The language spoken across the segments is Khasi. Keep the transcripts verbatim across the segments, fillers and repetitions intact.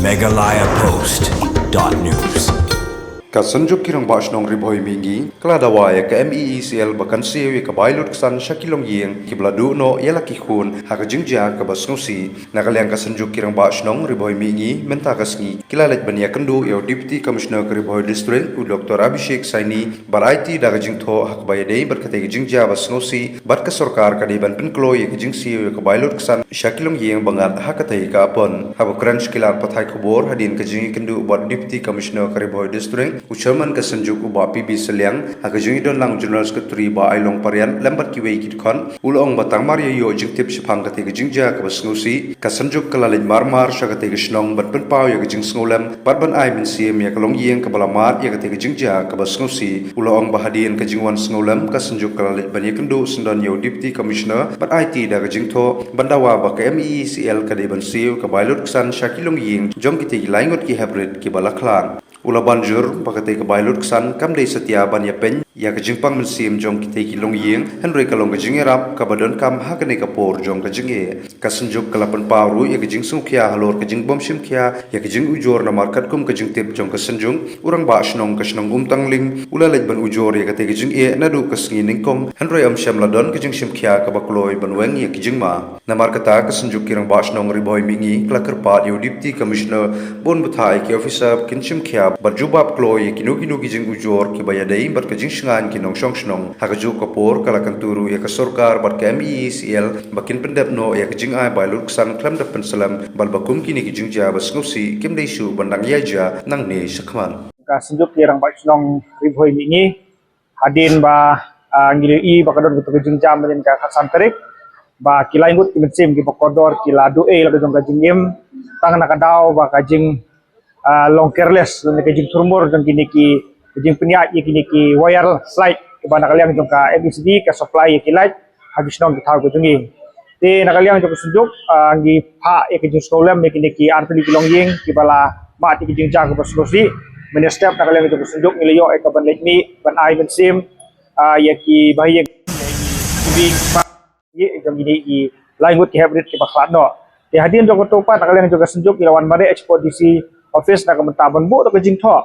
Meghalaya Post dot news. Ka Synjuk ki Rangbah Shnong Ri Bhoi Mihngi ka la dawa ïa ka M E E C L ba kan siew ïa ka bai lut ksan sha ki longïing kiba la duh noh ïa la ki khun ha ka jingjia kaba sngewsih. Na ka liang ka Synjuk ki Rangbah Shnong Ri Bhoi Mihngi mynta ka sngi ki la leit ban ïakynduh ïa u Deputy Commissioner ka Ri Bhoi District, u Doctor Abhishek Saini, bad aiti da ka jingthoh ha kaba ïadei bad katei ka jingjia ba sngewsih, bad ka sorkar ka dei ban pynkloi ïa ka jingsiew ïa ka bai lut ksan sha ki longïing ba ngat ha katei ka apon. Haba kren sha ki lad pathai khubor hadien ka jingïakynduh bad Deputy Commissioner ka Ri Bhoi District, u Chairman ka Synjuk u Bah P B Sylliang, ha ka jingïadon lang u General Secretary Bah Ailong Pariat lem bad kiwei ki dkhot, u la ong ba tang mar ïa ïoh jingtip shaphang katei ka jingjia kaba sngewsih, ka Synjuk ka la leit mar mar sha katei ka shnong ban pynpaw ïa ka jingsngewlem bad ban ai mynsiem ïa ka longïing kaba la mad ïa katei ka jingjia kaba sngewsih. U la ong ba hadien ka jingwan sngewlem ka Synjuk ka la leit ban ïakynduh syndon ïa u Deputy Commissioner bad aiti da ka jingthoh ban dawa ba ka M E E C L ka dei ban siew ka bai lut ksan sha ki longïing jong kitei ki lai ngut ki heprit kiba la khlad. U la ban jur ba katei ka bai lut ksan kam dei satia ban ïapeiñ ïa ka jingpang mynsiem jong kitei ki longïing, hynrei ka long ka jingïarap kaba donkam ha kane ka por jong ka jingeh. Ka Synjuk ka la pynpaw ruh ïa ka jingsngewkhia halor ka jingbym shim khia ïa ka jingujor, namar katkum ka jingtip jong ka Synjuk, u Rangbah Shnong ka shnong Umtangling u la leit ban ujor ïa katei ka jingeh naduh ka sngi nyngkong, hynrei ym shym la don ka jingshim khia kaba kloi ban weng ïa ka jingma. Namar kata ka Synjuk ki Rangbah Shnong Ri Bhoi Mihngi ka la kyrpad ïa u Deputy Commissioner ban bthah ïa ki officer ba kin shim khia bad jubab kloi ïa kino kino ki jingujor kiba ïadei bad ka jingshngaiñ ki nongshong shnong. Ha kajuh ka por ka la kyntu ruh ïa ka sorkar bad ka M E E C L ba kin pyndep noh ïa ka jingai bai lut ksan khlem da pynslem bad ba kum kine ki jingjia ba sngewsih kim dei shuh ban dang ïaid jia nangne shakhmat. Ka Synjuk ki Rangbah Shnong Ri Bhoi Mihngi, hadien ba, ah, ngi la ïohi ba ka don kato ka jingjia mynhynnin ka khatsan tarik, ba ki lai ngut ki mynsiem kiba kordor ki la duh ei la ka jong ka jingim, tang na ka daw ba ka jing, ah, long careless lane ka jingthurmur jong kine ki, ka jingpynïaid ïa kine ki wire light kiba na ka liang jong ka M E C D ka supply ïa ki light ha ki shnong ki thaw ka jong ngi. Te na ka liang jong ka Synjuk, ah, ngi phah ïa ka jingsngewlem ïa kine ki artylli ki longïing kiba la mad ïa ka jingjia kaba sngewsih. Mynstep na ka liang jong ka Synjuk ngi la ïoh ïa ka ban leit mih ban ai mynsiem, ah, ïa ki bahaïing, ïa ki bahaïing jong kine ki lai ngut ki heprit kiba khlad noh. Te hadien jong kato pat na ka liang jong ka Synjuk ngi la wan mareh sha ka D C office na ka bynta ban buh da ka jingthoh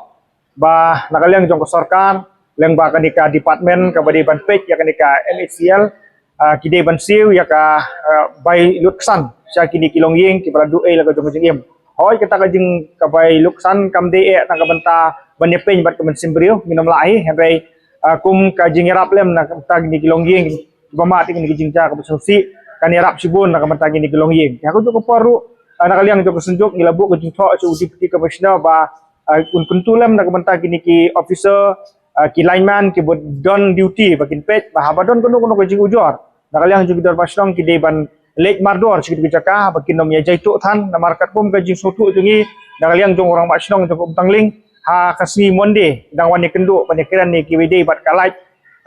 ba na ka liang jong ka sorkar lyngba kane ka department kaba dei ban peit ïa kane ka M E E C L, ah, ki dei ban siew ïa ka, ah, bai lut ksan sha kine ki longïing kiba la duh ei la ka jong ka jingim. Hooid, kata ka jing ka bai lut ksan kam dei eh na ka bynta ban ïapeiñ bad ka mynsiem briew, ngin ym lah hi, hynrei, ah, kum ka jingïarap lem na ka bynta kine ki longïing kiba mad ïa kine ki jingjia kaba sngewsih, kan ïarap shibun na ka bynta kine ki longïing. Te ha kajuh ka por ruh, ah, na ka liang jong ka Synjuk ngi la buh ka jingthoh sha u Deputy Commissioner ba, ah, un kyntu lem na ka bynta kine ki officer, ah, ki lineman kiba don duty ba kin peit ba haba don kano kano ka jingujor, na ka liang jong ki dorbar shnong ki dei ban leit mardor sha kito ki jaka ba kin ym ïa jaituh than, namar katkum ka jingsngewthuh jong ngi na ka liang jong u Rangbah Shnong jong ka Umtangling, ha ka sngi Monday dang wan ïakynduh ban ïakren ïa kiwei de bad ka light,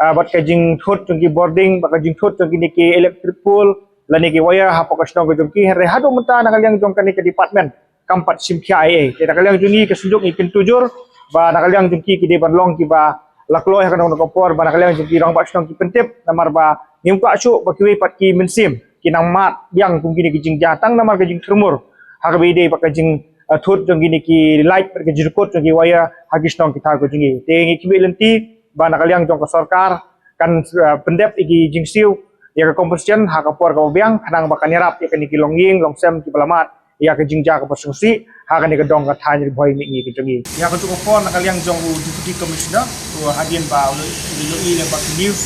ah, bad ka jingthut jong ki bording bad ka jingthut jong kine ki electric pole lane ki wire hapoh ka shnong ka jong ki, hynrei haduh mynta na ka liang jong kane ka department kam pat shim khia ei ei. Te na ka liang jong ngi ka Synjuk ngi kyntu jur ba na ka liang jong ki ki dei ban long kiba la kloi ha kano kano ka por ba na ka liang jong ki rangbah shnong ki pyntip, namar ba ngim kwah shuh ba kiwei pat ki mynsiem ki nang mad biang kum kine ki jingjia tang namar ka jingthurmur ha kaba ïadei bad ka jing, eh, thut jong kine ki light bad ka jingkut jong ki wire ha ki shnong ki thaw ka jong ngi. Te ngi khmih lynti ba na ka liang jong ka sorkar kan, eh, pyndep ïa ki jingsiew ïa ka compensation ha ka por kaba biang khnang ba kan ïarap ïa kine ki longïing longsem kiba la mad ïa ka jingjia kaba sngewsih ha kane ka dong ka thaiñ Ri Bhoi Mihngi ka jong ngi. Ïa katu ka por na ka liang jong u Deputy Commissioner, u hadien ba u la, u la ïohi lyngba ki news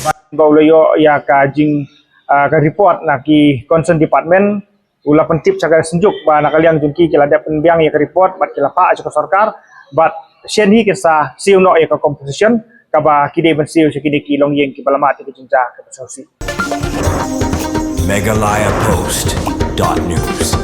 ba, ba u la ïoh ïa ka jing, ah, ka report na ki concern department, u la pyntip sha ka Synjuk ba na ka liang jong ki ki la dep pynbiang ïa ka report bad ki la phah sha ka sorkar bad shen hi kin sa siew noh ïa ka compensation kaba ki dei ban siew sha kine ki longïing kiba la mad ïa ka jingjia kaba sngewsih. Meghalaya Post dot news.